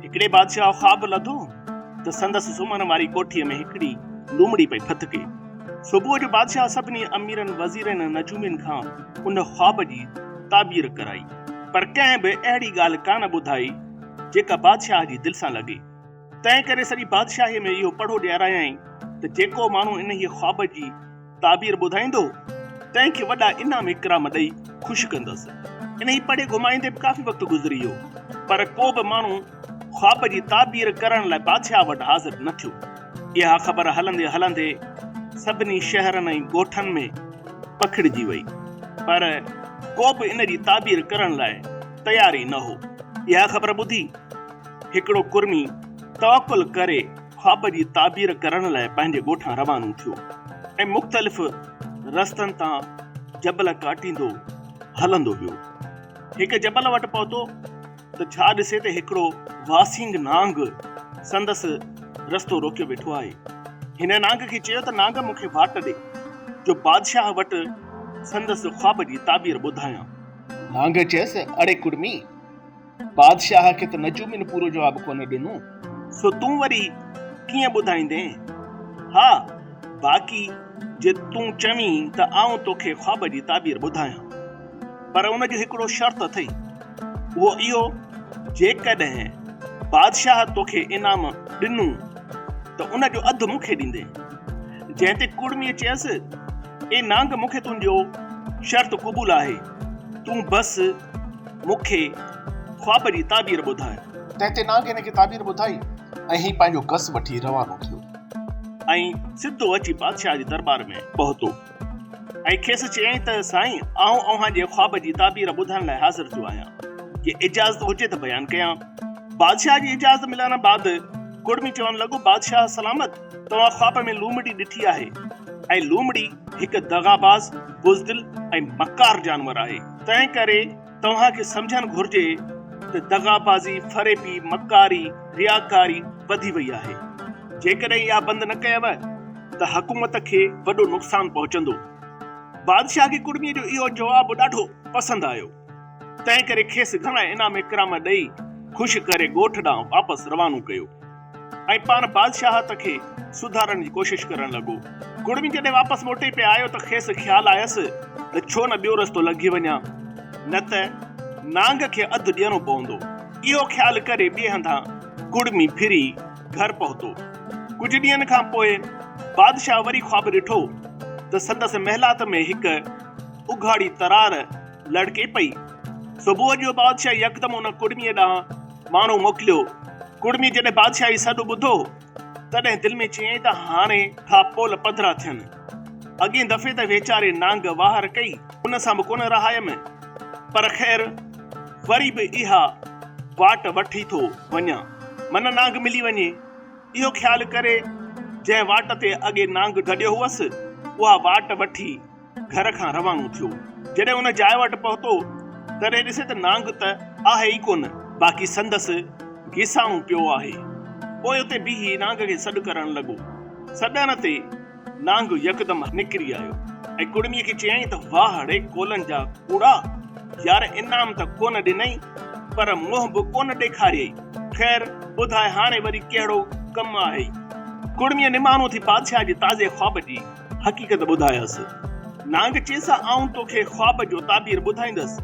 هڪڙي بادشاهه خواب لڌو ته سندس سمهڻ واري ڪوٺيء ۾ هڪڙي لومڙي پئي ڦٿڪي. صبح جو بادشاهه سڀني اميرن، وزيرن ۽ نجومين کان ان خواب جي تعبير ڪرائي، پر ڪنهن به اهڙي ڳالهه ڪانه ٻڌائي، جيڪا بادشاهه جي دل سان لڳي. تنهن ڪري سڄي بادشاهيء ۾ اهو پڙهو ڏيارايائين ته جيڪو ماڻهو انهيء خواب جي تعبير ٻڌائيندو، تنهن کي وڏا انعام اڪرام ڏئي خوش ڪندس. انهي پڙهي گهمائيندي به ڪافي وقت گذري ويو، پر ڪو به ماڻهو خواب جي تعبير ڪرڻ لاء بادشاهه وٽ حاضر نه ٿيو. اها خبر هلندي هلندي سڀني شهرن ۽ ڳوٺن ۾ پکڙجي وئي، پر ڪو به ان جي تعبير ڪرڻ لاء تيار ئي نه هو. اها خبر ٻڌي هڪڙو ڪرمي توڪل ڪري خواب جي تعبير ڪرڻ لاء پنهنجي ڳوٺان روانو ٿيو ۽ مختلف رستن تان جبل ڪاٽيندو هلندو ويو. هڪ جبل وٽ پهتو ته ڇا ڏسي ته هڪڙو واسينگ نانگ سندس رستو روڪيو ويٺو آهي. هن نانگ کي چيو ته نانگ مون کي واٽ ڏي جو بادشاهه وٽ سندس خواب جي تعبير ٻڌايان. نانگ چيس، اڙي ڪڙمي! بادشاهه کي ته نجومين پورو جواب ڪونه ڏنو. سو تون وري ڪيئن ٻڌائيندين؟ ها، باقي جي تون چوين ته آئون توکي خواب جي تعبير ٻڌايان. پر ان جو هڪڙو شرط اٿئي. اهو اهو، جيڪڏهن بادشاهه توکي انعام ڏنو ته ان جو اڌ مون کي ڏيندين. جنهن تي ڪڙميء چيس، اي نانگ مون کي تنهنجو شرط قبول آهي. تون بس مون کي خواب جي تعبير ٻڌاء. تنهن تي نانگ هن کي تعبير ٻڌائي ۽ هي پنهنجو گس وٺي روانو ٿيو. ۽ سڌو اچي بادشاهه جي درٻار ۾ پهتو ۽ کيس چيائين ته سائين آئون اوهان جي خواب جي تعبير ٻڌائڻ لاء حاضر ٿيو آهيان، جي اجازت هجي ته بيان ڪيان. بادشاهه جي اجازت ملڻ بعد ڪڙمي چوڻ لڳو، بادشاهه سلامت! توهان خواب ۾ لومڙي ڏٺي آهي ۽ لومڙي هڪ دغاباز، بزدل ۽ مڪار جانور آهي، تنهن ڪري توهان کي سمجهڻ گهرجي ته دغابازي، فريبي، مڪاري، رياڪاري وڌي وئي آهي. جيڪڏهن اها بند نه ڪيو ته حڪومت کي وڏو نقصان پهچندو. بادشاهه کي ڪڙميء جو اهو جواب ڏاڍو پسند آيو، تنهن ڪري کيس گهڻا انعام اڪرام ڏئي خوش ڪري ڳوٺ ڏانهن واپس روانو ڪيو. ۽ پاڻ بادشاهت کي سڌارڻ جي ڪوشش ڪرڻ لڳو. ڪڙمي جڏهن واپس موٽي پئي آيو ته کيس خيال آيس ته ڇو نه ٻيو رستو لنگهي وڃان، نه ته نانگ کي اڌ ڏيڻو پوندو. اهو خيال ڪري ٻئي هنڌان ڪڙمي ڦري گهر پهتو. ڪجهه ڏينهن کان پوء بادشاهه وري خواب ڏٺو ته سندس محلات ۾ هڪ اگهاڙي ترار لڙڪي پئي. صبح جو بادشاهه يڪدم ان ڪڙميء ڏانهن ماڻهو موڪليو. ڪڙميء جڏهن بادشاهه جي سڏ ٻڌو، تڏهن دل ۾ چيائين ته هاڻي ٿا پول پڌرا ٿين. اڳئين دفعي ته ويچاري نانگ واهر ڪئي، ان سان به ڪونه رهايم، پر خير وري به اها واٽ وٺي ٿو وڃان، من نانگ ملي وڃي. اهو خيال ڪري، جنهن واٽ تي اڳي نانگ گڏيو هئس، اها واٽ وٺي گهر کان روانو ٿيو. جڏهن ان جاء وٽ پهتو، تڏهن ڏسي ته نانگ ته آهي ئي ڪونه، باقي سندس گيساڻو پيو آهي. پوء اتي بيهي نانگ کي سڏ ڪرڻ لڳو. سڏڻ تي نانگ يڪدم نڪري آيو ۽ ڪڙميء کي چيائين ته واهه ڙي ڪولن جا ڪوڙا، يار انعام ته ڪونه ڏنئي، پر منهن به ڪونه ڏيکاريئي. خير، ٻڌاء هاڻي وري ڪهڙو ڪم آهئي؟ ڪڙميء نماڻو ٿي بادشاهه جي تازي خواب جي حقيقت ٻڌايس. نانگ چيس، آئون توکي خواب جو تعبير ٻڌائيندس،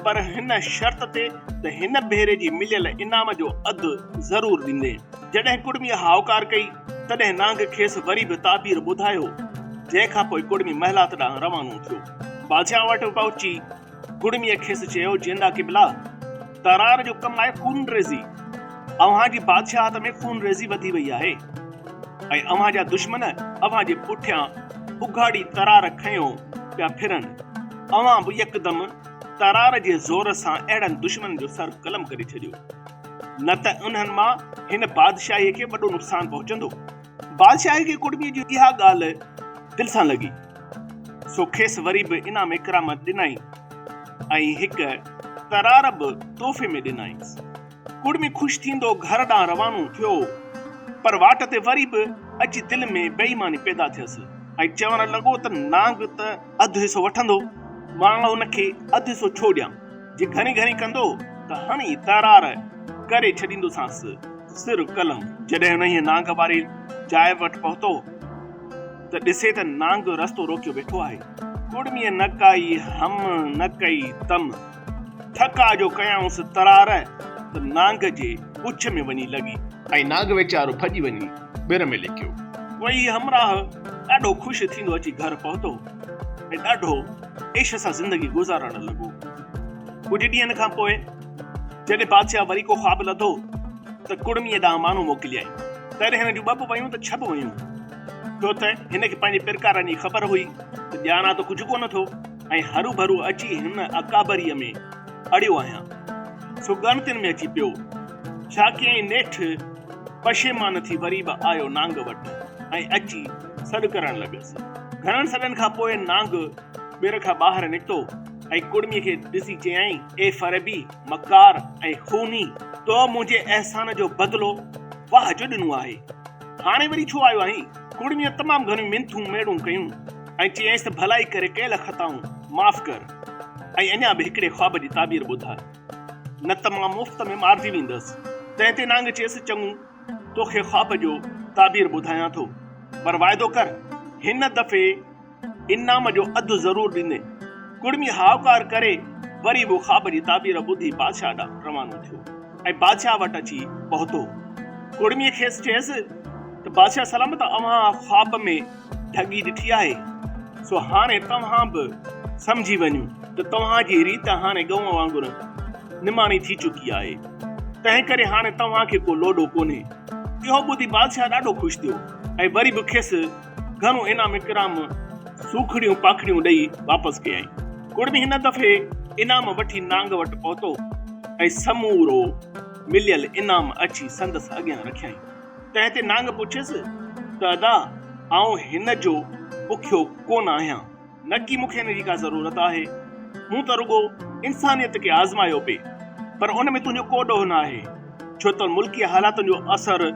پر هن شرط تي ته هن ڀيري جي مليل انعام جو اڌ ضرور ڏيندين. جڏهن ڪڙميء هائوڪار ڪئي، تڏهن نانگ کيس وري به تعبير ٻڌايو، جنهن کان پوء ڪڙمي محلات ڏانهن روانو ٿيو. بادشاهه وٽ پهچي ڪڙميء کيس چيو، جيندا قبلا! ترار جو ڪم آهي خونريزي. اوهان جي بادشاهت ۾ خونريزي وڌي وئي آهي ۽ اوهان جا دشمن اوهان جي پٺيان اگهاڙي ترار کنيو پيا ڦرن. اوهان به يڪدم ترار جي زور سان اهڙن دشمنن جو سر قلم ڪري ڇڏيو، نه ته انهن مان هن بادشاهيء کي وڏو نقصان پهچندو. بادشاهه کي ڪڙميء جي اها ڳالهه دل سان لڳي، سو کيس وري به انعام اڪرام ڏنائين ۽ هڪ ترار به تحفي ۾ ڏنائينس. ڪڙمي خوش ٿيندو گهر ڏانهن روانو ٿيو، پر واٽ تي وري به اچي دل ۾ بي ايماني پيدا ٿيس ۽ چوڻ لڳو ته نانگ ته اڌ حصو وٺندو، مان ان کي اڌ حصو ڇو ڏيان؟ جي گهڻي گهڻي ڪندو ته هڻي ترار ڪري ڇڏيندوسانس سر قلم. جڏهن انهيء نانگ واري جاء وٽ پهتو ته ڏسي ته نانگ رستو روڪيو ويٺو آهي. ڪڙميء نه ڪائي هم نه ڪئي تم، ٺڪاء جو ڪيائونس ترار ته نانگ جي پڇ ۾ وڃي لڳي. ۽ نانگ ويچارو ڀڄي وڃي ٻر ۾ لڪيو. پوء هي همراهه ڏاڍو خوش ٿيندو اچي گهر پهتو ۽ ڏاڍو عيش سان زندگي گذارڻ لڳو. ڪجهه ڏينهن کان پوء جڏهن بادشاهه وري ڪو خواب لڌو ته ڪڙميء ڏانهن ماڻهو موڪليائين. تڏهن هن جون ٻه به ويون ته ڇهه به ويون. ڇو ته هن کي پنهنجي پرڪارن جي خبر هئي ته ڄاڻان ته ڪجهه ڪونه ٿو ۽ هروڀرو اچي هن اڪابريء ۾ اڙيو آهيان. سو ڳڻتين ۾ اچي پيو. ڇا ڪيائين نيٺ پشيمان ٿي وري به آيو نانگ وٽ ۽ اچي سڏ ڪرڻ لڳس. گهڻن سڏن کان پوء نانگ ٻر کان ٻاهر نڪتو ۽ ڪڙميء کي ڏسي چيائين، اي فريبي، مڪار ۽ خوني! تو منهنجي احسان جو بدلو واهه جو ڏنو آهي. هاڻي وري ڇو آيو آهين؟ ڪڙميء تمام گهڻيون منٿون ميڙون ڪيون ۽ چيائينس ته ڀلائي ڪري ڪيل خطائون معاف ڪر ۽ اڃا به هڪڙي خواب جي تعبير ٻڌاء، نه ته مان مفت ۾ مارجي ويندس. تنهن تي نانگ چيس، چڱو، توکي خواب جو تعبير ٻڌايان ٿو، پر واعدو ڪر، هن دفعي انعام جو اڌ ضرور ڏيندين. ڪڙمي هائوڪار ڪري وري به خواب جي تعبير ٻڌي بادشاهه ڏانهن روانو ٿيو ۽ بادشاهه وٽ اچي پهتو. ڪڙميء کيس چيس ته بادشاهه سلامت اوهان خواب ۾ ڍڳي ڏٺي آهي، سو هاڻي توهان به سمجهي وڃو ته توهان جي ريت هاڻي ڳئون وانگر نماڻي ٿي چڪي آهي، تنهنڪري هاڻي توهان کي ڪو لوڏو ڪونهي. اهو ٻڌي بادشاهه ڏاڍو خوش ٿيو ۽ وري به کيس گهڻو انعام اڪرام سوکڙيون پاکڙيون ڏئي واپس ڪيائين. ڪڙمي هن دفعي انعام وٺي نانگ وٽ پهتو ۽ سمورو مليل انعام اچي سندس اڳيان رکيائين. تنهن تي نانگ پڇيس ته ادا آئون هن جو بکيو ڪونه آهيان. نڪي مون کي ان جي ڪا ضرورت آهي. مون ته رڳو انسانيت کي آزمايو پئي. پر ان ۾ تنهنجو ڪو ڏوهه نه آهي، ڇو ته ملڪي حالاتن جو اثر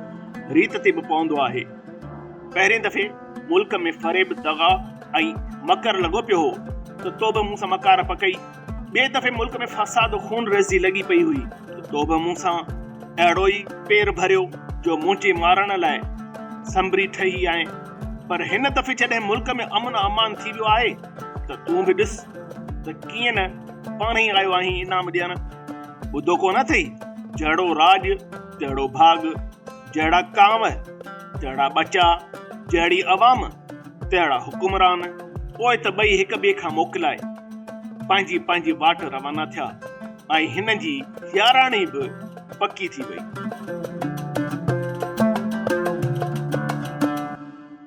ريت تي به پوندو آهي. پهرين دفعي ملڪ ۾ فريب، دغا ۽ مڪر لڳو پيو هو ته تو به مون سان مڪار پڪئي. ٻئي دفعي ملڪ ۾ فساد و خونريزي لڳي پئي هئي ته تو به مون سان اهڙو ئي پير ڀريو جو منهنجي مارڻ لاء سنبري ٺهي آئين. پر هن دفعي جڏهن ملڪ ۾ امن امان ٿي ويو آهي ته تون به ڏس ته ڪيئن نه پاڻهي آيو آهين انعام ڏيڻ. ٻڌو ڪونه اٿئي، جهڙو راڄ تهڙو ڀاڳ، جهڙا ڪانء تهڙا ٻچا، جهڙي عوام تهڙا حڪمران. پوء ته ٻئي هڪ ٻئي کان موڪلائي پنهنجي پنهنجي واٽ روانا ٿيا ۽ هن جي ياراڻي به پڪي ٿي وئي.